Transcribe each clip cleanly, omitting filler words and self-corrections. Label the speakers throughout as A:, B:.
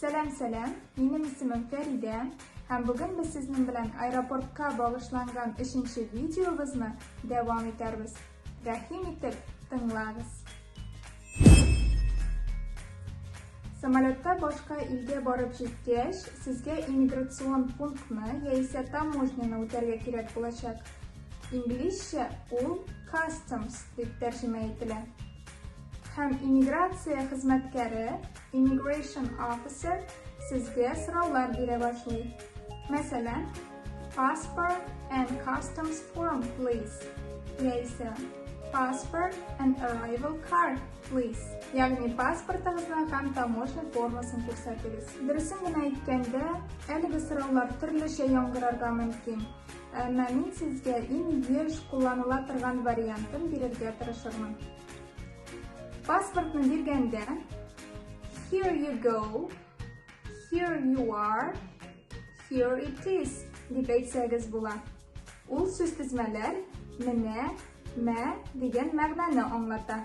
A: Сәлам, сәлам! Минем исемем Фәридә һәм бүген без сезнең белән аэропортка багышланган өченче видеобызны дәвам итәрбез. Рәхим итеп, тыңлагыз. Самолетта башка илгә барып җиткәч, сезгә иммиграцион пунктны яисә таможняны үтәргә кирәк булачак. Инглизчә ул customs дип тәрҗемә ителә. Һәм иммиграция хезмәткәре, immigration officer, сезгә сораулар бирә башлый. Мәсәлән, Passport and customs form, please. Яисә Passport and arrival card, please. Ягъни паспортыгызны һәм таможня формасын күрсәтегез. Дөресен генә әйткәндә, әлеге сораулар төрлечә яңгырарга мөмкин. Әмма мин сезгә иң еш кулланыла торган вариантын бирергә тырышырмын. Паспортны биргәндә, Here you go, here you are, Here it is, дип әйтсәгез була. Ул сүзтезмәләр менә, мә дигән мәгънәне аңлата.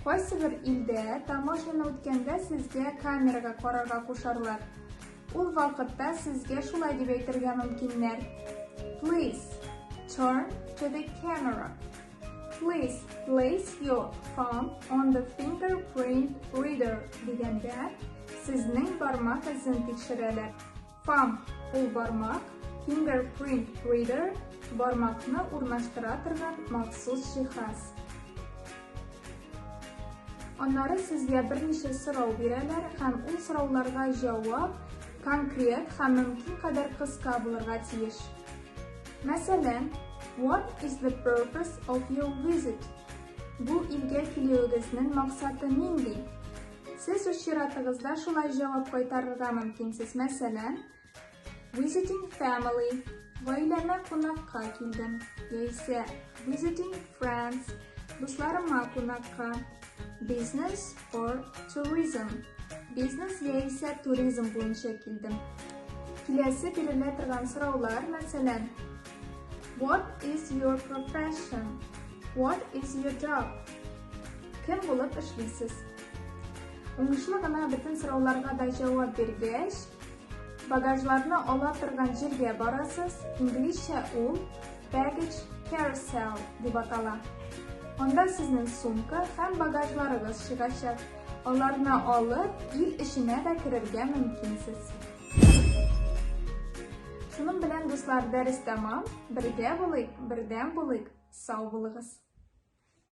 A: Кайсыбер илдә таможняны үткәндә сезгә камерага карарга кушарлар. Ул вакытта сезгә шулай дип әйтергә мөмкиннәр. Please turn to the camera. Please place your thumb on the fingerprint reader дигәндә, сезнең бармак эзен тикшерәләр. Thumb ул бармак, fingerprint reader бармакны урнаштыра торган махсус җиһаз. Аннары сезгә берничә сорау бирәләр һәм ул сорауларга җавап конкрет һәм мөмкин кадәр кыска булырга тиеш. Мәсәлән, What is the purpose of your visit? Бу илгә килүегезнең максаты нинди? Сез үз чиратыгызда шулай җавап кайтарырга мөмкинсез. Мәсәлән, Visiting family, гаиләмә кунакка килдем, яисә Visiting friends, дусларыма кунакка, Business or tourism, бизнес яисә туризм буенча килдем. Киләсе бирелә торган сораулар, мәсәлән, What is your profession? What is your job? Кем булып эшлисез? Уңышлы гына бөтен сорауларга да җавап биргәч, багажларны ала торган җиргә барасыз, инглизчә ул baggage carousel дип атала. Анда сезнең сумка һәм багажларыгыз чыгачак. Аларны алып, ил эченә дә керергә мөмкинсез. Шуның белән, дуслар, дәрес тәмам. Бергә булыйк, бердәм булыйк. Сау булыгыз!